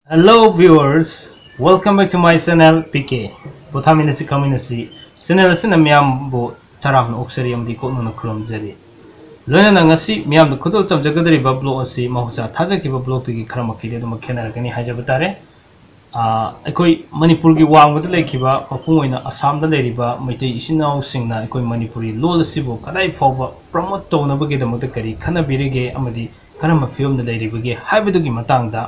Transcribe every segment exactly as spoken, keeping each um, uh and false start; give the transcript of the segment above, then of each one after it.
Hello viewers, welcome back to my channel P K ꯄꯣꯊꯥꯃꯤꯟꯅꯁꯤ ꯈꯪꯃꯤꯟꯅꯁꯤ꯫ Channel ꯑꯁꯤꯅ ꯃꯤꯌꯥꯝꯕꯨ ꯇꯔꯥꯝꯅ ꯑꯣꯛꯆꯔꯤ ꯑꯃꯗꯤ ꯀꯣꯛꯅꯅ ꯈꯨꯔꯨꯝꯖꯔꯤ꯫ ꯂꯣꯏꯅꯅ ꯉꯁꯤ ꯃꯤꯌꯥꯝꯗ ꯈꯨꯗꯣꯜ ꯇꯝꯖꯒꯗꯧꯔꯤꯕ vlog ꯑꯁꯤ ꯃꯍꯧꯁꯥ ꯊꯥꯖꯈꯤꯕ vlogꯇꯒꯤ ꯈꯔ ꯃꯈꯩꯗꯤ ꯑꯗꯨꯃꯛ ꯈꯦꯠꯅꯔꯛꯀꯅꯤ ꯍꯥꯏꯖꯕ ꯇꯥꯔꯦ꯫ ꯑ, ꯑꯩꯈꯣꯏ ꯃꯅꯤꯄꯨꯔꯒꯤ ꯋꯥꯡꯃꯗ ꯂꯩꯈꯤꯕ, ꯃꯄꯨꯡ ꯑꯣꯏꯅ ꯑꯁꯥꯝꯗ ꯂꯩꯔꯤꯕ ꯃꯩꯇꯩ ꯏꯆꯤꯟ ꯏꯅꯥꯎꯁꯤꯡꯅ ꯑꯩꯈꯣꯏ ꯃꯅꯤꯄꯨꯔꯤ ꯂꯣꯜ ꯑꯁꯤꯕꯨ ꯀꯗꯥꯏ ꯐꯥꯎꯕ promote ꯇꯧꯅꯕꯒꯤꯗꯃꯛꯇ ꯀꯔꯤ ꯈꯟꯅꯕꯤꯔꯤꯒꯦ ꯑꯃꯗꯤ ꯀꯔꯝꯕ ꯐꯤꯕꯝꯗ ꯂꯩꯔꯤꯕꯒꯦ ꯍꯥꯏꯕꯗꯨꯒꯤ ꯃꯇꯥꯡꯗ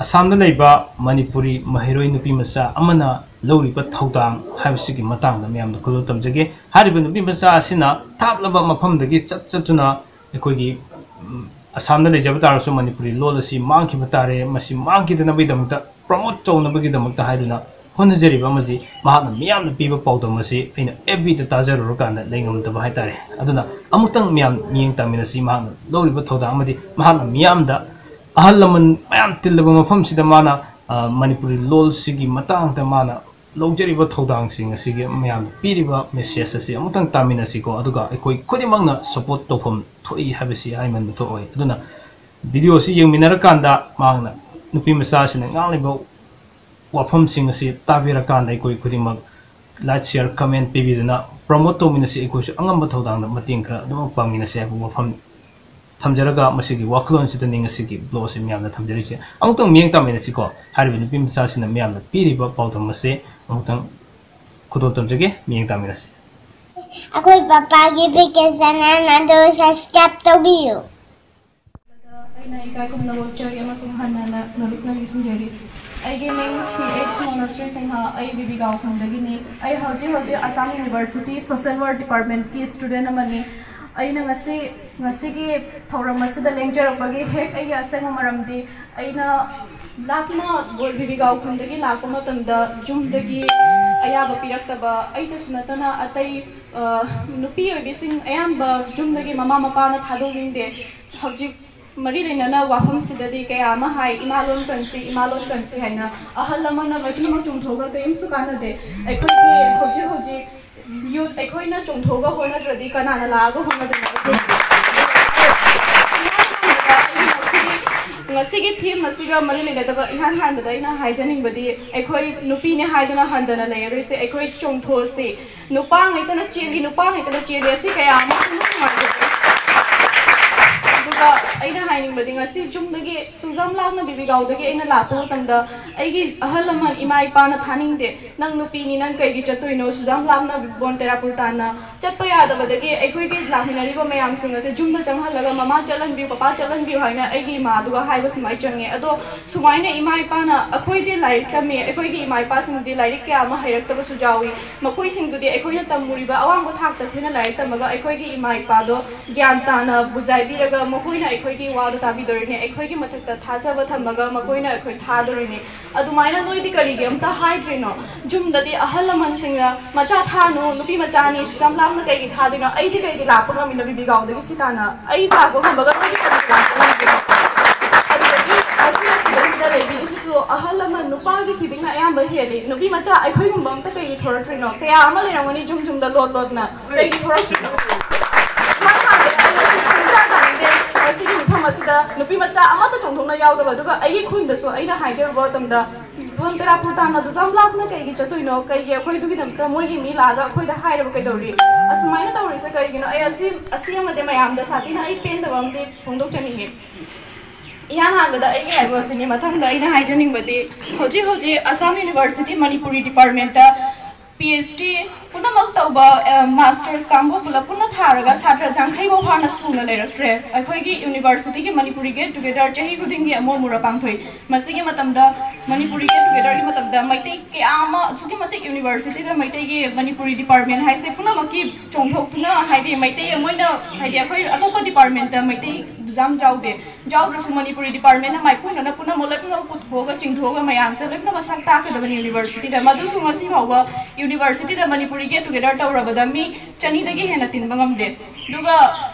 ꯑꯁꯥꯝꯗ ꯂꯩꯕ ꯃꯅꯤꯄꯨꯔꯤ ꯃꯍꯩꯔꯣꯏ ꯅꯨꯄꯤ ꯃꯆꯥ ꯑꯃꯅ ꯂꯧꯔꯤꯕ ꯊꯧꯗꯥꯡ ꯍꯥꯏꯕꯁꯤꯒꯤ ꯃꯇꯥꯡꯗ ꯃꯌꯥꯝꯗ ꯈꯨꯗꯣꯜ ꯇꯝꯖꯒꯦ꯫ ꯍꯥꯏꯔꯤꯕ ꯅꯨꯄꯤ ꯃꯆꯥ ꯑꯁꯤꯅ ꯊꯥꯞꯂꯕ ꯃꯐꯝꯗꯒꯤ ꯆꯠ ꯆꯠꯇꯨꯅ ꯑꯩꯈꯣꯏꯒꯤ, ꯎꯝ, ꯑꯁꯥꯝꯗ ꯂꯩꯖꯕ ꯇꯥꯔꯒꯁꯨ ꯃꯅꯤꯄꯨꯔꯤ ꯂꯣꯜ ꯑꯁꯤ ꯃꯥꯡꯈꯤꯕ ꯇꯥꯔꯦ, ꯃꯁꯤ ꯃꯥꯡꯈꯤꯗꯅꯕꯒꯤꯗꯃꯛꯇ, promote ꯇꯧꯅꯕꯒꯤꯗꯃꯛꯇ ꯍꯥꯏꯗꯨꯅ ꯍꯣꯠꯅꯖꯔꯤꯕ ꯑꯃꯁꯤ ꯃꯍꯥꯛꯅ ꯃꯤꯌꯥꯝꯅ ꯄꯤꯕ ꯄꯥꯎꯗꯝ ꯑꯁꯤ ꯑꯩꯅ F Bꯗ ꯇꯥꯖꯔꯨꯔꯀꯥꯟꯗ ꯂꯩꯉꯝꯗꯕ ꯍꯥꯏꯇꯥꯔꯦ꯫ ꯑꯗꯨꯅ ꯑꯃꯨꯛꯇꯪ ꯃꯤꯌꯥꯝ ꯃꯤꯠꯌꯦꯡ ꯇꯥꯃꯤꯟꯅꯁꯤ꯫ ꯃꯍꯥꯛꯅ ꯂꯧꯔꯤꯕ ꯊꯧꯗꯥꯡ ꯑꯃꯗꯤ ꯃꯍꯥꯛꯅ ꯃꯤꯌꯥꯝꯗ, ꯑꯍꯜ ꯂꯃꯟ ꯃꯌꯥꯝ ꯇꯤꯜꯂꯕ ꯃꯐꯝꯁꯤꯗ ꯃꯥꯅ, ꯑ, ꯃꯅꯤꯄꯨꯔꯤ ꯂꯣꯜꯁꯤꯒꯤ ꯃꯇꯥꯡꯗ ꯃꯥꯅ ꯂꯧꯖꯔꯤꯕ ꯊꯧꯗꯥꯡꯁꯤꯡ ꯑꯁꯤꯒꯤ ꯃꯌꯥꯝꯗ ꯄꯤꯔꯤꯕ message ꯑꯁꯤ ꯑꯃꯨꯛꯇꯪ ꯇꯥꯃꯤꯟꯅꯁꯤꯀꯣ꯫ ꯑꯗꯨꯒ ꯑꯩꯈꯣꯏ ꯈꯨꯗꯤꯡꯃꯛꯅ support ꯇꯧꯐꯝ ꯊꯣꯛꯏ ꯍꯥꯏꯕꯁꯤ ꯍꯥꯏꯃꯟꯕ ꯊꯣꯛꯑꯣꯏ꯫ ꯑꯗꯨꯅ video ꯑꯁꯤ ꯌꯦꯡꯃꯤꯟꯅꯔꯀꯥꯟꯗ ꯃꯍꯥꯛꯅ, ꯅꯨꯄꯤ ꯃꯆꯥꯁꯤꯅ ꯉꯥꯡꯂꯤꯕ ꯋꯥꯐꯝꯁꯤꯡ ꯑꯁꯤ ꯇꯥꯕꯤꯔꯀꯥꯟꯗ ꯑꯩꯈꯣꯏ ꯈꯨꯗꯤꯡꯃꯛ like, share, comment ꯄꯤꯕꯤꯗꯨꯅ promote ꯇꯧꯃꯤꯟꯅꯁꯤ꯫ ꯑꯩꯈꯣꯏꯁꯨ ꯑꯉꯝꯕ ꯊꯧꯗꯥꯡꯗ ꯃꯇꯦꯡ ꯈꯔ ꯑꯗꯨꯃꯛ ꯄꯥꯡꯃꯤꯟꯅꯁꯤ ꯍꯥꯏꯕ ꯋꯥꯐꯝ ꯊꯝꯖꯔꯒ ꯃꯁꯤꯒꯤ ꯋꯥꯈꯜꯂꯣꯟꯁꯤꯗꯅꯤ ꯉꯁꯤꯒꯤ vlog ꯑꯁꯤ ꯃꯌꯥꯝꯗ ꯊꯝꯖꯔꯤꯁꯦ꯫ ꯑꯃꯨꯛꯇꯪ ꯃꯤꯠꯌꯦꯡ ꯇꯥꯃꯤꯟꯅꯁꯤꯀꯣ꯫ ꯍꯥꯏꯔꯤꯕ ꯅꯨꯄꯤ ꯃꯆꯥꯁꯤꯅ ꯃꯤꯌꯥꯝꯗ ꯄꯤꯔꯤꯕ ꯄꯥꯎꯗꯝ ꯑꯁꯤ ꯑꯃꯨꯛꯇꯪ ꯈꯨꯗꯣꯜ ꯇꯝꯖꯒꯦ꯫ ꯃꯤꯠꯌꯦꯡ ꯇꯥꯃꯤꯟꯅꯁꯤ꯫ ꯑꯩꯈꯣꯏ ꯄꯄꯥꯒꯤ ꯄꯤ ꯀꯦ ꯆꯦꯅꯦꯜ ꯑꯗꯨ subscribe ꯇꯧꯕꯤꯌꯨ꯫ ꯑꯩꯅ ꯏꯀꯥꯏ ꯈꯨꯝꯅꯕ ꯎꯠꯆꯔꯤ ꯑꯃꯁꯨꯡ ꯍꯟꯅ ꯅ-, ꯅꯣꯂꯨꯛꯅ ꯅꯤꯡꯁꯤꯡꯖꯔꯤ꯫ ꯑꯩꯒꯤ ꯃꯤꯡ ꯁꯤ ꯑꯩꯆ ꯃꯣꯅꯁ꯭ꯔꯤ ꯁꯤꯡꯍ, ꯑꯩ ꯕꯤꯕꯤꯒꯥꯎ ꯈꯨꯟꯗꯒꯤꯅꯤ꯫ ꯑꯩ ꯍꯧꯖꯤꯛ ꯍꯧꯖꯤꯛ ꯑꯁꯥꯝ ꯌꯨꯅꯤꯚꯔꯁꯤꯇꯤ ꯁꯣꯁꯤꯌꯦꯜ ꯋꯥꯔꯛ ꯗꯤꯄꯥꯔꯠꯃꯦꯟꯠꯀꯤ ꯁ꯭ꯇꯨꯗꯦꯟꯠ ꯑꯃꯅꯤ꯫ ꯑꯩꯅ ꯉꯁꯤ, ꯉꯁꯤꯒꯤ ꯊꯧꯔꯝ ꯑꯁꯤꯗ ꯂꯦꯡꯖꯔꯛꯄꯒꯤ ꯍꯦꯛ ꯑꯩꯒꯤ ꯑꯁꯦꯡꯕ ꯃꯔꯝꯗꯤ, ꯑꯩꯅ ꯂꯥꯞꯅ ꯕꯤꯕꯤꯒꯥꯎ ꯈꯨꯟꯗꯒꯤ ꯂꯥꯛꯄ ꯃꯇꯝꯗ ꯌꯨꯝꯗꯒꯤ ꯑꯌꯥꯕ ꯄꯤꯔꯛꯇꯕ, ꯑꯩꯇꯁꯨ ꯅꯠꯇꯅ ꯑꯇꯩ, ꯑ, ꯅꯨꯄꯤ ꯑꯣꯏꯕꯤꯁꯤꯡ ꯑꯌꯥꯝꯕ ꯌꯨꯝꯗꯒꯤ ꯃꯃꯥ ꯃꯄꯥꯅ ꯊꯥꯗꯣꯛꯅꯤꯡꯗꯦ꯫ ꯍꯧꯖꯤꯛ ꯃꯔꯤ ꯂꯩꯅꯅ ꯋꯥꯐꯝꯁꯤꯗꯗꯤ ꯀꯌꯥ ꯑꯃ ꯍꯥꯏ, "ꯏꯃꯥ ꯂꯣꯟ ꯀꯟꯁꯤ, ꯏꯃꯥ ꯂꯣꯟ ꯀꯟꯁꯤ" ꯍꯥꯏꯅ꯫ ꯑꯍꯜ ꯂꯃꯟꯅ ꯂꯣꯏꯅꯃꯛ ꯆꯨꯝꯊꯣꯛꯑꯒ ꯀꯔꯤꯝꯁꯨ ꯀꯥꯟꯅꯗꯦ꯫ ꯑꯩꯈꯣꯏꯒꯤ ꯍꯧꯖꯤꯛ ꯍꯧꯖꯤꯛ youth ꯑꯩꯈꯣꯏꯅ ꯆꯨꯝꯊꯣꯛꯑꯒ ꯍꯣꯠꯅꯗ꯭ꯔꯗꯤ ꯀꯅꯥꯅ ꯂꯥꯛꯑꯒ ꯍꯣꯠꯅꯗꯣꯏꯅꯣ? ꯑꯩꯈꯣꯏ ꯉꯁꯤꯒꯤ ꯊꯤꯝ ꯑꯁꯤꯒ ꯃꯔꯤ ꯂꯩꯅꯗꯕ ꯏꯍꯥꯟ ꯍꯥꯟꯕꯗ ꯑꯩꯅ ꯍꯥꯏꯖꯅꯤꯡꯕꯗꯤ, ꯑꯩꯈꯣꯏ ꯅꯨꯄꯤꯅꯦ ꯍꯥꯏꯗꯨꯅ ꯍꯟꯊꯅ ꯂꯩꯔꯔꯣꯏꯁꯦ꯫ ꯑꯩꯈꯣꯏ ꯆꯣꯡꯊꯣꯛꯑꯁꯤ꯫ ꯅꯨꯄꯥ ꯉꯩꯇꯅ ꯆꯦꯜꯂꯤ, ꯅꯨꯄꯥ ꯉꯩꯇꯅ ꯆꯦꯜꯂꯤ ꯑꯁꯤ ꯀꯌꯥ ꯑꯃ ꯅꯨꯡꯉꯥꯏꯖꯗꯦ꯫ ꯑꯗꯨꯒ ꯑꯩꯅ ꯍꯥꯏꯅꯤꯡꯕꯗꯤ, ꯉꯁꯤ ꯌꯨꯝꯗꯒꯤ ꯁꯨꯡꯖꯝ ꯂꯥꯞꯅ ꯕꯤꯕꯤꯒꯥꯎꯗꯒꯤ ꯑꯩꯅ ꯂꯥꯛꯄ ꯃꯇꯝꯗ ꯑꯩꯒꯤ ꯑꯍꯜ ꯂꯃꯟ ꯏꯃꯥ ꯏꯄꯥꯅ ꯊꯥꯅꯤꯡꯗꯦ꯫ "ꯅꯪ ꯅꯨꯄꯤꯅꯤ, ꯅꯪ ꯀꯩꯒꯤ ꯆꯠꯇꯣꯏꯅꯣ ꯁꯨꯖꯥꯝ ꯂꯥꯞꯅ ꯕꯣꯟꯇꯦꯔꯥꯄꯨꯔ ꯇꯥꯟꯅ?" ꯆꯠꯄ ꯌꯥꯗꯕꯗꯒꯤ ꯑꯩꯈꯣꯏꯒꯤ ꯂꯥꯛꯃꯤꯟꯅꯔꯤꯕ ꯃꯌꯥꯝꯁꯤꯡ ꯑꯁꯦ ꯌꯨꯝꯗ ꯆꯪꯍꯜꯂꯒ, "ꯃꯃꯥ ꯆꯠꯍꯟꯕꯤꯌꯨ, ꯄꯄꯥ ꯆꯠꯍꯟꯕꯤꯌꯨ" ꯍꯥꯏꯅ ꯑꯩꯒꯤ ꯏꯃꯥꯗꯨꯒ ꯍꯥꯏꯕ ꯁꯨꯃꯥꯏꯅ ꯆꯪꯉꯦ꯫ ꯑꯗꯣ ꯁꯨꯃꯥꯏꯅ ꯏꯃꯥ ꯏꯄꯥꯅ, ꯑꯩꯈꯣꯏꯗꯤ ꯂꯥꯏꯔꯤꯛ ꯇꯝꯃꯤ, ꯑꯩꯈꯣꯏꯒꯤ ꯏꯃꯥ ꯏꯄꯥꯁꯤꯡꯗꯨꯗꯤ ꯂꯥꯏꯔꯤꯛ ꯀꯌꯥ ꯑꯃ ꯍꯩꯔꯛꯇꯕꯁꯨ ꯌꯥꯎꯏ꯫ ꯃꯈꯣꯏꯁꯤꯡꯗꯨꯗꯤ ꯑꯩꯈꯣꯏꯅ ꯇꯝꯃꯨꯔꯤꯕ ꯑꯋꯥꯡꯕ ꯊꯥꯛꯇ ꯑꯩꯈꯣꯏꯅ ꯂꯥꯏꯔꯤꯛ ꯇꯝꯃꯒ ꯑꯩꯈꯣꯏꯒꯤ ꯏꯃꯥ ꯏꯄꯥꯗꯣ ꯒ꯭ꯌꯥꯟ ꯇꯥꯅ ꯕꯨꯖꯥꯏꯕꯤꯔꯒ ꯃꯈꯣꯏꯅ ꯑꯩꯈꯣꯏꯒꯤ ꯋꯥꯗꯣ ꯇꯥꯕꯤꯗꯣꯔꯤꯅꯦ, ꯑꯩꯈꯣꯏꯒꯤ ꯃꯊꯛꯇ ꯊꯥꯖꯕ ꯊꯝꯃꯒ ꯃꯈꯣꯏꯅ ꯑꯩꯈꯣꯏ ꯊꯥꯗꯣꯔꯤꯅꯦ꯫ ꯑꯗꯨꯃꯥꯏꯅ ꯅꯣꯏꯗꯤ ꯀꯔꯤꯒꯤ ꯑꯝꯇ ꯍꯥꯏꯗ꯭ꯔꯤꯅꯣ? ꯌꯨꯝꯗꯗꯤ ꯑꯍꯜ ꯂꯃꯟꯁꯤꯡꯅ, "ꯃꯆꯥ ꯊꯥꯅꯨ, ꯅꯨꯄꯤ ꯃꯆꯥꯅꯤ, ꯁꯨꯛ ꯌꯥꯝ ꯂꯥꯞꯅ ꯀꯩꯒꯤ ꯊꯥꯗꯣꯏꯅꯣ? ꯑꯩꯗꯤ ꯀꯩꯒꯤ ꯂꯥꯛꯄ ꯉꯝꯃꯤꯅꯣ ꯕꯤꯕꯤꯒꯥꯎꯗꯒꯤ ꯁꯤ ꯇꯥꯅ? ꯑꯩ ꯂꯥꯛꯄ ꯉꯝꯃꯒ ꯅꯣꯏꯗꯤ ꯀꯔꯤꯒꯤ ꯂꯥꯛꯄ ꯉꯝꯗ꯭ꯔꯤꯅꯣ?" ꯑꯗꯨꯗꯒꯤ ꯉꯁꯤ ꯁꯤꯗꯩꯁꯤꯗ ꯂꯩꯕꯤꯔꯤꯁꯤꯁꯨ ꯑꯍꯜ ꯂꯃꯟ ꯅꯨꯄꯥꯒꯤ ꯈꯤꯕꯤꯛꯅ ꯑꯌꯥꯝꯕ ꯍꯦꯜꯂꯤ꯫ ꯅꯨꯄꯤ ꯃꯆꯥ ꯑꯩꯈꯣꯏꯒꯨꯝꯕ ꯑꯝꯇ ꯀꯩꯒꯤ ꯊꯣꯔꯛꯇ꯭ꯔꯤꯅꯣ? ꯀꯌꯥ ꯑꯃ ꯂꯩꯔꯝꯒꯅꯤ ꯌꯨꯝ ꯌꯨꯝꯗ ꯂꯣꯠ ꯂꯣꯠꯅ꯫ ꯀꯩꯒꯤ ꯊꯣꯔꯛꯇ꯭ꯔꯤꯅꯣ? ꯏꯍꯥꯟ ꯍꯥꯟꯕꯗ ꯑꯩ ꯉꯁꯤ ꯁꯨꯡꯇꯥ ꯇꯥꯅꯤꯡꯗꯦ꯫ ꯉꯁꯤꯒꯤ ꯃꯤꯐꯝ ꯑꯁꯤꯗ ꯅꯨꯄꯤ ꯃꯆꯥ ꯑꯃꯠꯇ ꯆꯣꯡꯊꯣꯛꯅ ꯌꯥꯎꯗꯕ, ꯑꯗꯨꯒ ꯑꯩꯒꯤ ꯈꯨꯟꯗꯁꯨ ꯑꯩꯅ ꯍꯥꯏꯖꯔꯨꯕ ꯃꯇꯝꯗ, "ꯕꯣꯟꯇꯦꯔꯥꯄꯨꯔ ꯇꯥꯟꯅ ꯑꯗꯨ ꯌꯥꯝ ꯂꯥꯞꯅ ꯀꯩꯒꯤ ꯆꯠꯇꯣꯏꯅꯣ? ꯀꯩꯒꯤ ꯑꯩꯈꯣꯏ ꯑꯗꯨꯒꯤꯗꯃꯛꯇ ꯃꯣꯏꯒꯤ ꯃꯤ ꯂꯥꯛꯑꯒ ꯑꯩꯈꯣꯏꯗ ꯍꯥꯏꯔꯕ ꯀꯩꯗꯧꯔꯤ? ꯑꯁꯨꯃꯥꯏꯅ ꯇꯧꯔꯤꯁꯦ ꯀꯩꯒꯤꯅꯣ?" ꯑꯩ ꯑꯁꯤ, ꯑꯁꯤ ꯑꯃꯗꯤ ꯃꯌꯥꯝꯗ ꯁꯥꯊꯤꯅ ꯑꯩ ꯄꯦꯟꯗꯕ ꯑꯃꯗꯤ ꯐꯣꯡꯗꯣꯛꯆꯅꯤꯡꯉꯤ꯫ ꯏꯍꯥꯟ ꯍꯥꯟꯕꯗ ꯑꯩꯒꯤ ꯍꯥꯏꯕ ꯑꯁꯤꯅꯤ꯫ ꯃꯊꯪꯗ ꯑꯩꯅ ꯍꯥꯏꯖꯅꯤꯡꯕꯗꯤ, ꯍꯧꯖꯤꯛ ꯍꯧꯖꯤꯛ Assam university Manipuri department P H D ꯄꯨꯝꯅꯃꯛ ꯇꯧꯕ, ꯑ, ꯃꯥꯁꯇꯔꯁ ꯀꯥꯡꯕꯨ ꯄꯨꯂꯞ ꯄꯨꯟꯅ ꯊꯥꯔꯒ ꯁꯥꯇ꯭ꯔ ꯌꯥꯡꯈꯩ ꯐꯥꯎ ꯐꯥꯅ ꯁꯨꯅ ꯂꯩꯔꯛꯇ꯭ꯔꯦ꯫ ꯑꯩꯈꯣꯏꯒꯤ ꯌꯨꯅꯤꯚꯔꯁꯤꯇꯤꯒꯤ ꯃꯅꯤꯄꯨꯔꯤ ꯒꯦꯠ ꯇꯨꯒꯦꯗꯔ ꯆꯍꯤ ꯈꯨꯗꯤꯡꯒꯤ ꯑꯃꯨꯛ ꯑꯃꯨꯔꯛ ꯄꯥꯡꯊꯣꯛꯏ꯫ ꯃꯁꯤꯒꯤ ꯃꯇꯝꯗ, ꯃꯅꯤꯄꯨꯔꯤ ꯒꯦꯠ ꯇꯨꯒꯦꯗꯔꯒꯤ ꯃꯇꯝꯗ ꯃꯩꯇꯩ ꯀꯌꯥ ꯑꯃ, ꯑꯁꯨꯛꯀꯤ ꯃꯇꯤꯛ ꯌꯨꯅꯤꯚꯔꯁꯤꯇꯤꯗ ꯃꯩꯇꯩꯒꯤ ꯃꯅꯤꯄꯨꯔꯤ ꯗꯤꯄꯥꯔꯠꯃꯦꯟ ꯍꯥꯏꯁꯦ ꯄꯨꯝꯅꯃꯛꯀꯤ ꯆꯣꯡꯊꯣꯛꯇꯨꯅ, ꯍꯥꯏꯗꯤ ꯃꯩꯇꯩ ꯑꯃ ꯑꯣꯏꯅ, ꯍꯥꯏꯗꯤ ꯑꯩꯈꯣꯏ ꯑꯇꯣꯞꯄ ꯗꯤꯄꯥꯔꯠꯃꯦꯟꯇ ꯃꯩꯇꯩ ꯌꯥꯝ ꯌꯥꯎꯗꯦ꯫ ꯌꯥꯎꯗ꯭ꯔꯁꯨ ꯃꯅꯤꯄꯨꯔꯤ ꯗꯤꯄꯥꯔꯠꯃꯦꯟꯅ ꯃꯥꯏꯄꯨꯅꯅ ꯄꯨꯝꯅꯃꯛ ꯂꯣꯏꯅꯃꯛ ꯄꯨꯊꯣꯛꯑꯒ ꯆꯤꯡꯊꯣꯛꯑꯒ ꯃꯌꯥꯝꯁꯦ ꯂꯣꯏꯅꯃꯛ ꯁꯛ ꯇꯥꯛꯀꯗꯕꯅꯤ ꯌꯨꯅꯤꯚꯔꯁꯤꯇꯤꯗ꯫ ꯃꯗꯨꯁꯨ ꯉꯁꯤ ꯐꯥꯎꯕ ꯌꯨꯅꯤꯚꯔꯁꯤꯇꯤꯗ ꯃꯅꯤꯄꯨꯔꯤ ꯒꯦꯠ ꯇꯨꯒꯦꯗꯔ ꯇꯧꯔꯕꯗ ꯃꯤ ꯆꯅꯤꯗꯒꯤ ꯍꯦꯟꯅ ꯇꯤꯟꯕ ꯉꯝꯗꯦ꯫ ꯑꯗꯨꯒ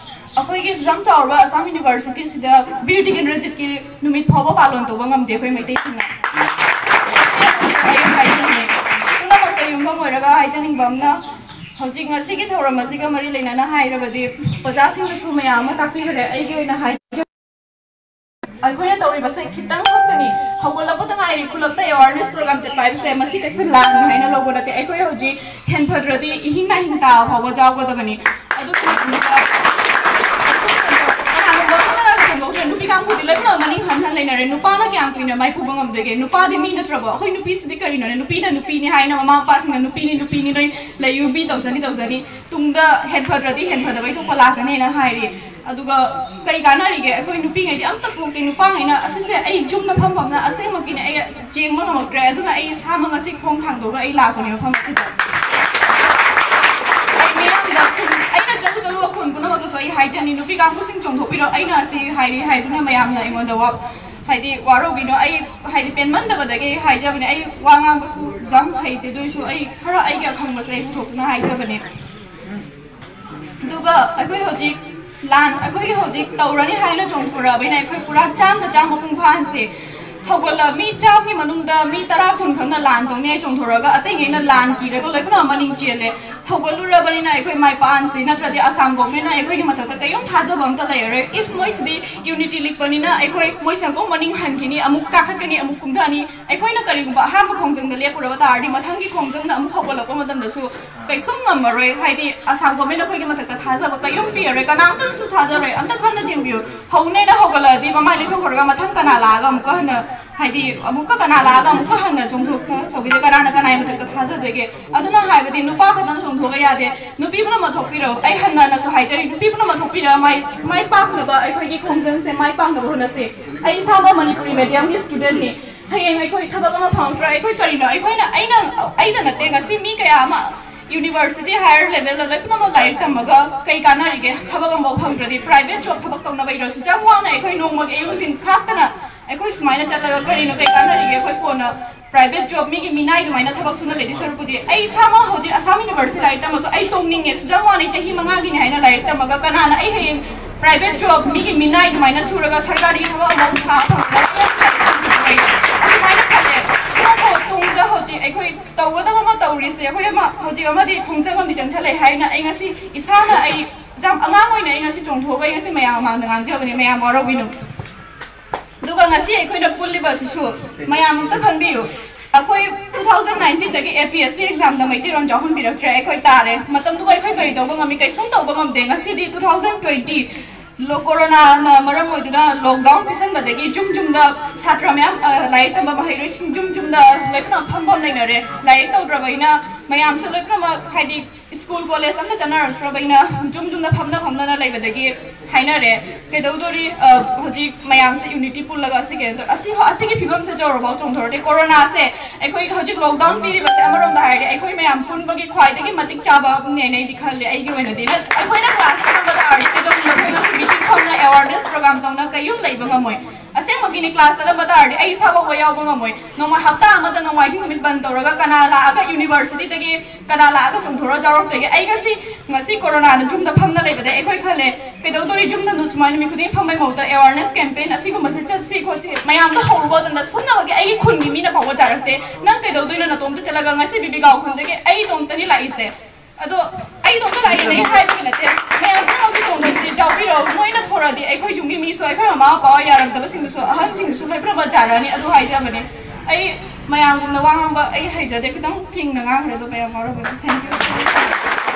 ꯑꯩꯈꯣꯏꯒꯤ ꯁꯨꯖꯥꯝ ꯆꯥꯎꯔꯕ ꯑꯁꯥꯝ ꯌꯨꯅꯤꯚꯔꯁꯤꯇꯤꯁꯤꯗ ꯕꯤꯔ ꯇꯤꯀꯦꯟꯗ꯭ꯔꯖꯤꯠꯀꯤ ꯅꯨꯃꯤꯠ ꯐꯥꯎꯕ ꯄꯥꯂꯣꯟ ꯇꯧꯕ ꯉꯝꯗꯦ ꯑꯩꯈꯣꯏ ꯃꯩꯇꯩꯁꯤꯡꯅ꯫ ꯑꯩ ꯍꯥꯏꯖꯅꯤꯡꯉꯤ, ꯄꯨꯝꯅꯃꯛꯇ ꯌꯨꯝꯐꯝ ꯑꯣꯏꯔꯒ ꯍꯥꯏꯖꯅꯤꯡꯕ ꯑꯃꯅ, ꯍꯧꯖꯤꯛ ꯉꯁꯤꯒꯤ ꯊꯧꯔꯝ ꯑꯁꯤꯒ ꯃꯔꯤ ꯂꯩꯅꯅ ꯍꯥꯏꯔꯕꯗꯤ, ꯑꯣꯖꯥꯁꯤꯡꯅꯁꯨ ꯃꯌꯥꯝ ꯑꯃ ꯇꯥꯛꯄꯤꯈ꯭ꯔꯦ꯫ ꯑꯩꯒꯤ ꯑꯣꯏꯅ ꯍꯥꯏꯖ- ꯑꯩꯈꯣꯏꯅ ꯇꯧꯔꯤꯕꯁꯦ ꯈꯤꯇꯪ ꯈꯛꯇꯅꯤ꯫ ꯍꯧꯒꯠꯂꯛꯄꯗ ꯉꯥꯏꯔꯤ, ꯈꯨꯜꯂꯛꯇ awareness program ꯆꯠꯄ ꯍꯥꯏꯕꯁꯦ ꯃꯁꯤ ꯀꯩꯁꯨ ꯂꯥꯟꯅꯤ ꯍꯥꯏꯅ ꯂꯧꯕ ꯅꯠꯇꯦ꯫ ꯑꯩꯈꯣꯏ ꯍꯧꯖꯤꯛ ꯍꯦꯟꯐꯗ꯭ꯔꯗꯤ ꯏꯍꯤꯡ ꯅꯥꯍꯤꯡ ꯇꯥꯕ ꯐꯥꯎꯕ ꯌꯥꯎꯒꯗꯕꯅꯤ꯫ ꯑꯗꯨꯒꯤ ꯃꯇꯨꯡꯗ ꯀꯅꯥꯒꯨꯝꯕ ꯑꯃꯅ ꯁꯟꯗꯣꯛꯇ꯭ꯔꯦ, ꯅꯨꯄꯤ ꯀꯥꯡꯕꯨꯗꯤ ꯂꯣꯏꯅꯃꯛ ꯃꯅꯤꯡ ꯍꯟ ꯍꯟ ꯂꯩꯅꯔꯦ꯫ ꯅꯨꯄꯥꯅ ꯀꯌꯥꯝ ꯀꯨꯏꯅ ꯃꯥꯏ ꯄꯨꯕ ꯉꯝꯗꯣꯏꯒꯦ? ꯅꯨꯄꯥꯗꯤ ꯃꯤ ꯅꯠꯇ꯭ꯔꯕꯣ? ꯑꯩꯈꯣꯏ ꯅꯨꯄꯤꯁꯤꯗꯤ ꯀꯔꯤꯅꯣꯅꯦ? ꯅꯨꯄꯤꯅ ꯅꯨꯄꯤꯅꯤ ꯍꯥꯏꯅ ꯃꯃꯥ ꯃꯄꯥꯁꯤꯡꯅ ꯅꯨꯄꯤꯅꯤ ꯅꯨꯄꯤꯅꯤ ꯅꯣꯏ ꯂꯩꯌꯨ ꯃꯤ ꯇꯧꯖꯅꯤ ꯇꯧꯖꯅꯤ꯫ ꯇꯨꯡꯗ ꯍꯦꯟꯐꯗ꯭ꯔꯗꯤ ꯍꯦꯟꯐꯗꯕꯩ ꯊꯣꯛꯄ ꯂꯥꯛꯀꯅꯦꯅ ꯍꯥꯏꯔꯤ꯫ ꯑꯗꯨꯒ ꯀꯩ ꯀꯥꯟꯅꯔꯤꯒꯦ? ꯑꯩꯈꯣꯏ ꯅꯨꯄꯤꯉꯩꯗꯤ ꯑꯝꯇ ꯊꯣꯛꯇꯦ꯫ ꯅꯨꯄꯥꯉꯩꯅ ꯑꯁꯤꯁꯦ ꯑꯩ ꯌꯨꯝꯗ ꯐꯝ ꯐꯝꯅ ꯑꯁꯦꯡꯃꯛꯀꯤꯅꯦ ꯑꯩ ꯆꯦꯟꯕ ꯉꯝꯃꯛꯇ꯭ꯔꯦ꯫ ꯑꯗꯨꯅ ꯑꯩ ꯏꯁꯥꯃꯛ ꯉꯁꯤ ꯈꯣꯡ ꯊꯥꯡꯗꯣꯛꯑꯒ ꯑꯩ ꯂꯥꯛꯄꯅꯦ ꯃꯐꯝ ꯑꯁꯤꯗ꯫ ꯑꯩ ꯃꯤꯌꯥꯝꯗ ꯈꯨꯟ-, ꯑꯩꯅ ꯆꯠꯂꯨ ꯆꯠꯂꯨꯕ ꯈꯨꯟ ꯄꯨꯝꯅꯃꯛꯇꯁꯨ ꯑꯩ ꯍꯥꯏꯖꯅꯤ, ꯅꯨꯄꯤ ꯀꯥꯡꯕꯨꯁꯤꯡ ꯆꯣꯡꯊꯣꯛꯄꯤꯔꯣ, ꯑꯩꯅ ꯑꯁꯤ ꯍꯥꯏꯔꯤ ꯍꯥꯏꯗꯨꯅ ꯃꯌꯥꯝꯅ ꯑꯩꯉꯣꯟꯗ ꯋꯥ-, ꯍꯥꯏꯗꯤ ꯋꯥꯔꯧꯕꯤꯅꯣ꯫ ꯑꯩ ꯍꯥꯏꯗꯤ ꯄꯦꯟꯃꯟꯗꯕꯗꯒꯤ ꯑꯩ ꯍꯥꯏꯖꯕꯅꯦ꯫ ꯑꯩ ꯋꯥ ꯉꯥꯡꯕꯁꯨ ꯌꯥꯝ ꯍꯩꯇꯦ, ꯑꯗꯨ ꯑꯣꯏꯔꯁꯨ ꯑꯩ ꯈꯔ ꯑꯩꯒꯤ ꯑꯈꯪꯕꯁꯦ ꯑꯩ ꯄꯨꯊꯣꯛꯇꯨꯅ ꯍꯥꯏꯖꯕꯅꯦ꯫ ꯑꯗꯨꯒ ꯑꯩꯈꯣꯏ ꯍꯧꯖꯤꯛ ꯂꯥꯟ, ꯑꯩꯈꯣꯏꯒꯤ ꯍꯧꯖꯤꯛ ꯇꯧꯔꯅꯤ ꯍꯥꯏꯅ ꯆꯣꯡꯊꯣꯔꯛꯑꯕꯅꯤꯅ ꯑꯩꯈꯣꯏ ꯄꯨꯔꯥ ꯆꯥꯝꯗ ꯆꯥꯝ ꯃꯄꯨꯡ ꯐꯥꯍꯟꯁꯦ꯫ ꯍꯧꯒꯠꯂ ꯃꯤ ꯆꯥꯝꯒꯤ ꯃꯅꯨꯡꯗ ꯃꯤ ꯇꯔꯥ ꯀꯨꯟ ꯈꯛꯅ ꯂꯥꯟ ꯇꯧꯅꯤ ꯍꯥꯏ ꯆꯣꯡꯊꯣꯔꯛꯑꯒ ꯑꯇꯩꯉꯩꯅ ꯂꯥꯟ ꯀꯤꯔꯒ ꯂꯣꯏꯅꯃꯛ ꯃꯅꯤꯡ ꯆꯦꯜꯂꯦ꯫ ꯍꯧꯒꯠꯂꯨꯔꯕꯅꯤꯅ ꯑꯩꯈꯣꯏ ꯃꯥꯏ ꯄꯥꯛꯍꯟꯁꯤ, ꯅꯠꯇ꯭ꯔꯗꯤ ꯑꯁꯥꯝ ꯒꯣꯚꯔꯟꯃꯦꯟꯅ ꯑꯩꯈꯣꯏꯒꯤ ꯃꯊꯛꯇ ꯀꯔꯤꯝ ꯊꯥꯖꯕ ꯑꯝꯇ ꯂꯩꯔꯔꯣꯏ꯫ ꯏꯁ, ꯃꯣꯏꯁꯤꯗꯤ ꯌꯨꯅꯤꯇꯤ ꯂꯤꯛꯄꯅꯤꯅ ꯑꯩꯈꯣꯏ, ꯃꯣꯏꯁꯦ ꯑꯃꯨꯛ ꯃꯅꯤꯡ ꯍꯟꯈꯤꯅꯤ, ꯑꯃꯨꯛ ꯀꯥꯈꯠꯀꯅꯤ, ꯑꯃꯨꯛ ꯀꯨꯝꯊꯅꯤ꯫ ꯑꯩꯈꯣꯏꯅ ꯀꯔꯤꯒꯨꯝꯕ ꯑꯍꯥꯟꯕ ꯈꯣꯡꯖꯪꯗ ꯂꯦꯞꯄꯨꯔꯕ ꯇꯥꯔꯗꯤ ꯃꯊꯪꯒꯤ ꯈꯣꯡꯖꯪꯗ ꯑꯃꯨꯛ ꯍꯧꯒꯠꯂꯛꯄ ꯃꯇꯝꯗꯁꯨ ꯀꯩꯁꯨꯝ ꯉꯝꯃꯔꯣꯏ꯫ ꯍꯥꯏꯗꯤ ꯑꯁꯥꯝ ꯒꯣꯚꯔꯟꯃꯦꯟꯅ ꯑꯩꯈꯣꯏꯒꯤ ꯃꯊꯛꯇ ꯊꯥꯖꯕ ꯀꯩꯝ ꯄꯤꯔꯔꯣꯏ, ꯀꯅꯥꯝꯇꯅꯁꯨ ꯊꯥꯖꯔꯣꯏ꯫ ꯑꯝꯇ ꯈꯟꯅ ꯌꯦꯡꯕꯤꯌꯨ, ꯍꯧꯅꯦꯅ ꯍꯧꯒꯠꯂꯛꯑꯗꯤ ꯃꯃꯥꯏ ꯂꯩꯊꯣꯛꯈ꯭ꯔꯒ ꯃꯊꯪ ꯀꯅꯥ ꯂꯥꯛꯑꯒ ꯑꯃꯨꯛꯀ ꯍꯟꯅ, ꯍꯥꯏꯗꯤ ꯑꯃꯨꯛꯀ ꯀꯅꯥ ꯂꯥꯛꯑꯒ ꯑꯃꯨꯛꯀ ꯍꯟꯅ ꯆꯣꯡꯊꯣꯛꯅ ꯇꯧꯕꯤꯗꯣꯏ? ꯀꯅꯥꯅ ꯀꯅꯥꯒꯤ ꯃꯊꯛꯇ ꯊꯥꯖꯗꯣꯏꯒꯦ? ꯑꯗꯨꯅ ꯍꯥꯏꯕꯗꯤ ꯅꯨꯄꯥ ꯈꯛꯇꯅ ꯆꯣꯡꯊꯣꯛꯑꯒ ꯌꯥꯗꯦ, ꯅꯨꯄꯤ ꯄꯨꯝꯅꯃꯛ ꯊꯣꯛꯄꯤꯔꯣ꯫ ꯑꯩ ꯍꯟꯅ ꯍꯟꯅꯁꯨ ꯍꯥꯏꯖꯔꯤ, ꯅꯨꯄꯤ ꯄꯨꯝꯅꯃꯛ ꯊꯣꯛꯄꯤꯔꯒ ꯃꯥꯏ, ꯃꯥꯏ ꯄꯥꯛꯅꯕ, ꯑꯩꯈꯣꯏꯒꯤ ꯈꯣꯡꯖꯪꯁꯦ ꯃꯥꯏ ꯄꯥꯛꯅꯕ ꯍꯣꯠꯅꯁꯤ꯫ ꯑꯩ ꯏꯁꯥꯃꯛ ꯃꯅꯤꯄꯨꯔꯤ ꯃꯦꯗꯤꯌꯝꯒꯤ ꯁ꯭ꯇꯨꯗꯦꯟꯠꯅꯤ꯫ ꯍꯌꯦꯡ ꯑꯩꯈꯣꯏ ꯊꯕꯛ ꯑꯃ ꯐꯪꯉꯛꯇ꯭ꯔꯥ? ꯑꯩꯈꯣꯏ ꯀꯔꯤꯅꯣ? ꯑꯩꯈꯣꯏꯅ, ꯑꯩꯅ, ꯑꯩꯗ ꯅꯠꯇꯦ, ꯉꯁꯤ ꯃꯤ ꯀꯌꯥ ꯑꯃ ꯌꯨꯅꯤꯚꯔꯁꯤꯇꯤ ꯍꯥꯌꯔ ꯂꯦꯚꯦꯜꯗ ꯂꯣꯏꯅꯃꯛ ꯂꯥꯏꯔꯤꯛ ꯇꯝꯃꯒ ꯀꯩ ꯀꯥꯟꯅꯔꯤꯒꯦ? ꯊꯕꯛ ꯑꯃꯐꯥꯎ ꯐꯪꯗ꯭ꯔꯗꯤ ꯄ꯭ꯔꯥꯏꯚꯦꯠ ꯖꯣꯕ ꯊꯕꯛ ꯇꯧꯅꯕ ꯏꯔꯁꯨ ꯌꯥꯝ ꯋꯥꯅ ꯑꯩꯈꯣꯏ ꯅꯣꯡꯃꯒꯤ ꯑꯌꯨꯛ ꯅꯨꯡꯊꯤꯟ ꯈꯥꯛꯇꯅ ꯑꯩꯈꯣꯏ ꯁꯨꯃꯥꯏꯅ ꯆꯠꯂꯒ ꯀꯔꯤꯅꯣ, ꯀꯩ ꯀꯥꯟꯅꯔꯤꯒꯦ? ꯑꯩꯈꯣꯏ ꯀꯣꯟꯅ ꯄ꯭ꯔꯥꯏꯚꯦꯠ ꯖꯣꯕ ꯃꯤꯒꯤ ꯃꯤꯅꯥꯏ ꯑꯗꯨꯃꯥꯏꯅ ꯊꯕꯛ ꯁꯨꯅ ꯂꯩꯗꯣꯏ ꯁꯔꯨꯛꯄꯨꯗꯤ ꯑꯩ ꯏꯁꯥꯃꯛ ꯍꯧꯖꯤꯛ ꯑꯁꯥꯝ ꯌꯨꯅꯤꯚꯔꯁꯤꯇꯤ ꯂꯥꯏꯔꯤꯛ ꯇꯝꯃꯁꯨ ꯑꯩ ꯇꯣꯛꯅꯤꯡꯉꯦ, ꯁꯨꯖꯥ ꯋꯥꯅ ꯑꯩ ꯆꯍꯤ ꯃꯉꯥꯒꯤꯅꯤ ꯍꯥꯏꯅ ꯂꯥꯏꯔꯤꯛ ꯇꯝꯃꯒ ꯀꯅꯥꯅ ꯑꯩ ꯍꯌꯦꯡ ꯄ꯭ꯔꯥꯏꯚꯦꯠ ꯖꯣꯕ ꯃꯤꯒꯤ ꯃꯤꯅꯥꯏ ꯑꯗꯨꯃꯥꯏꯅ ꯁꯨꯔꯒ ꯁꯔꯀꯥꯔꯒꯤ ꯊꯕꯛ ꯑꯃ ꯊꯥ ꯐꯪꯗꯅ ꯑꯁꯨꯃꯥꯏꯅ ꯈꯜꯂꯦ꯫ ꯑꯗꯨꯅꯀꯣ ꯇꯨꯡꯗ ꯍꯧꯖꯤꯛ ꯑꯩꯈꯣꯏ ꯇꯧꯒꯗꯕ ꯑꯃ ꯇꯧꯔꯤꯁꯦ, ꯑꯩꯈꯣꯏ ꯑꯃ ꯍꯧꯖꯤꯛ ꯑꯃꯗꯤ ꯈꯣꯡꯖꯪ ꯑꯃꯗꯤ ꯆꯪꯁꯜꯂꯛꯑꯦ ꯍꯥꯏꯅ ꯑꯩ ꯉꯁꯤ ꯏꯁꯥꯅ ꯑꯩ ꯌꯥꯝ ꯑꯉꯥꯡ ꯑꯣꯏꯅ ꯑꯩ ꯉꯁꯤ ꯆꯣꯡꯊꯣꯛꯑꯒ ꯑꯩ ꯉꯁꯤ ꯃꯌꯥꯝ ꯃꯃꯥꯡꯗ ꯉꯥꯡꯖꯕꯅꯦ, ꯃꯌꯥꯝ ꯋꯥꯔꯧꯕꯤꯅꯨ꯫ ꯑꯗꯨꯒ ꯉꯁꯤ ꯑꯩꯈꯣꯏꯅ ꯄꯨꯜꯂꯤꯕ ꯑꯁꯤꯁꯨ ꯃꯌꯥꯝ ꯑꯝꯇ ꯈꯟꯕꯤꯌꯨ꯫ ꯑꯩꯈꯣꯏ two thousand nineteenꯗꯒꯤ APSC examꯗ ꯃꯩꯇꯩꯔꯣꯟ ꯌꯥꯎꯍꯟꯕꯤꯔꯛꯇ꯭ꯔꯦ꯫ ꯑꯩꯈꯣꯏ ꯇꯥꯔꯦ꯫ ꯃꯇꯝꯗꯨꯒ ꯑꯩꯈꯣꯏ ꯀꯔꯤ ꯇꯧꯕ ꯉꯝꯃꯤ? ꯀꯩꯁꯨꯝ ꯇꯧꯕ ꯉꯝꯗꯦ꯫ ꯉꯁꯤꯗꯤ two thousand twenty ꯂꯣ-, ꯀꯣꯔꯣꯅꯥꯅ ꯃꯔꯝ ꯑꯣꯏꯗꯨꯅ lockdown ꯄꯤꯁꯟꯕꯗꯒꯤ ꯌꯨꯝ ꯌꯨꯝꯗ ꯁꯥꯇ꯭ꯔ ꯃꯌꯥꯝ, ꯑ, ꯂꯥꯏꯔꯤꯛ ꯇꯝꯕ ꯃꯍꯩꯔꯣꯏꯁꯤꯡ ꯌꯨꯝ ꯌꯨꯝꯗ ꯂꯣꯏꯅꯃꯛ ꯐꯝꯐꯝ ꯂꯩꯅꯔꯦ꯫ ꯂꯥꯏꯔꯤꯛ ꯇꯧꯗ꯭ꯔꯕꯅꯤꯅ ꯃꯌꯥꯝꯁꯦ ꯂꯣꯏꯅꯃꯛ, ꯍꯥꯏꯗꯤ, ꯁ꯭ꯀꯨꯜ ꯀꯣꯂꯦꯖ ꯑꯝꯇ ꯆꯠꯅꯔꯛꯇ꯭ꯔꯕꯅꯤꯅ ꯌꯨꯝ ꯌꯨꯝꯗ ꯐꯝꯅ ꯐꯝꯅꯅ ꯂꯩꯕꯗꯒꯤ ꯍꯥꯏꯅꯔꯦ꯫ ꯀꯩꯗꯧꯗꯣꯔꯤ? ꯑ, ꯍꯧꯖꯤꯛ ꯃꯌꯥꯝꯁꯦ unity ꯄꯨꯜꯂꯒ ꯑꯁꯤ ꯀꯩꯅꯣ ꯇꯧ-, ꯑꯁꯤ, ꯑꯁꯤꯒꯤ ꯐꯤꯕꯝꯁꯦ ꯌꯧꯔꯐꯥꯎ ꯆꯣꯡꯊꯣꯔꯛꯇꯦ꯫ ꯀꯣꯔꯣꯅꯥꯁꯦ ꯑꯩꯈꯣꯏ ꯍꯧꯖꯤꯛ lockdown ꯄꯤꯔꯤꯕꯁꯦ ꯑꯃꯔꯣꯝꯗ ꯍꯥꯏꯔꯗꯤ ꯑꯩꯈꯣꯏ ꯃꯌꯥꯝ ꯄꯨꯟꯕꯒꯤ ꯈ꯭ꯋꯥꯏꯗꯒꯤ ꯃꯇꯤꯛ ꯆꯥꯕ ꯑꯃꯅꯦꯅ ꯑꯩꯗꯤ ꯈꯜꯂꯦ꯫ ꯑꯩꯒꯤ ꯑꯣꯏꯅꯗꯤ ꯅ-, ꯑꯩꯈꯣꯏꯅ class ꯆꯠꯂꯝꯕ ꯇꯥꯔꯗꯤ ꯀꯩꯗꯧꯅꯨꯡꯗ ꯑꯩꯈꯣꯏꯅ meeting ꯐꯝꯅ awareness program ꯇꯧꯅ ꯀꯩꯌꯨꯝ ꯂꯩꯕ ꯉꯝꯃꯣꯏ꯫ ꯑꯁꯦꯡꯕꯒꯤꯅꯤ, class ꯆꯠꯂꯝꯕ ꯇꯥꯔꯗꯤ ꯑꯩ ꯏꯁꯥ ꯐꯥꯎꯕ ꯌꯥꯎꯕ ꯉꯝꯃꯣꯏ꯫ ꯅꯣꯡꯃ ꯍꯞꯇꯥ ꯑꯃꯗ ꯅꯣꯡꯃꯥꯏꯖꯤꯡ ꯅꯨꯃꯤꯠ ꯕꯟ ꯇꯧꯔꯒ ꯀꯅꯥ ꯂꯥꯛꯑꯒ universityꯗꯒꯤ ꯀꯅꯥ ꯂꯥꯛꯑꯒ ꯆꯣꯡꯊꯣꯔ ꯌꯥꯎꯔꯛꯇꯣꯏꯒꯦ? ꯑꯩ ꯉꯁꯤ, ꯉꯁꯤ ꯀꯣꯔꯣꯅꯥꯅ ꯌꯨꯝꯗ ꯐꯝꯅ ꯂꯩꯕꯗ ꯑꯩꯈꯣꯏ ꯈꯜꯂꯦ, ꯀꯩꯗꯧꯗꯣꯔꯤ ꯌꯨꯝꯗ ꯅꯨ-, ꯁꯨꯃꯥꯏꯅ ꯅꯨꯃꯤꯠ ꯈꯨꯗꯤꯡꯒꯤ ꯐꯝꯕꯩ ꯃꯍꯨꯠꯇ awareness campaign ꯑꯁꯤꯒꯨꯝꯕꯁꯦ ꯆꯠꯁꯤ ꯈꯣꯠꯁꯤ ꯃꯌꯥꯝꯗ ꯍꯧꯔꯨꯕ ꯃꯇꯝꯗ ꯁꯨꯝꯅꯃꯛꯀꯤ ꯑꯩꯒꯤ ꯈꯨꯟꯒꯤ ꯃꯤꯅ ꯐꯥꯎꯕ ꯌꯥꯔꯛꯇꯦ꯫ ꯅꯪ ꯀꯩꯗꯧꯗꯣꯏꯅꯣ ꯅꯇꯣꯝꯇ ꯆꯠꯂꯒ? ꯉꯁꯤ ꯕꯤꯕꯤꯒꯥꯎ ꯈꯨꯟꯗꯒꯤ ꯑꯩ ꯏꯇꯣꯝꯇꯅꯤ ꯂꯥꯛꯏꯁꯦ꯫ ꯑꯗꯣ ꯑꯩ ꯏꯇꯣꯝꯇ ꯂꯥꯛꯏꯅꯦ ꯍꯥꯏꯕꯒꯤ ꯅꯠꯇꯦ꯫ ꯃꯌꯥꯝ ꯄꯨꯝꯅꯃꯛꯁꯨ ꯇꯣꯡꯗꯣꯏꯁꯤ ꯌꯥꯎꯕꯤꯔꯣ꯫ ꯃꯣꯏꯅ ꯊꯣꯔꯛꯑꯗꯤ ꯑꯩꯈꯣꯏ ꯌꯨꯝꯒꯤ ꯃꯤꯁꯨ, ꯑꯩꯈꯣꯏ ꯃꯃꯥ ꯃꯄꯥ ꯌꯥꯔꯝꯗꯕꯁꯤꯡꯗꯨꯁꯨ, ꯑꯍꯟꯁꯤꯡꯗꯨꯁꯨ ꯂꯣꯏ ꯄꯨꯝꯅꯃꯛ ꯌꯥꯔꯛꯑꯅꯤ꯫ ꯑꯗꯨ ꯍꯥꯏꯖꯕꯅꯦ꯫ ꯑꯩ ꯃꯌꯥꯝꯒꯨꯝꯅ ꯋꯥ ꯉꯥꯡꯕ ꯑꯩ ꯍꯩꯖꯗꯦ꯫ ꯈꯤꯇꯪ ꯐꯤꯡꯅ ꯉꯥꯡꯈ꯭ꯔꯦ꯫ ꯑꯗꯣ ꯃꯌꯥꯝ ꯋꯥꯔꯧꯕꯤꯅꯨ꯫ Thank you꯫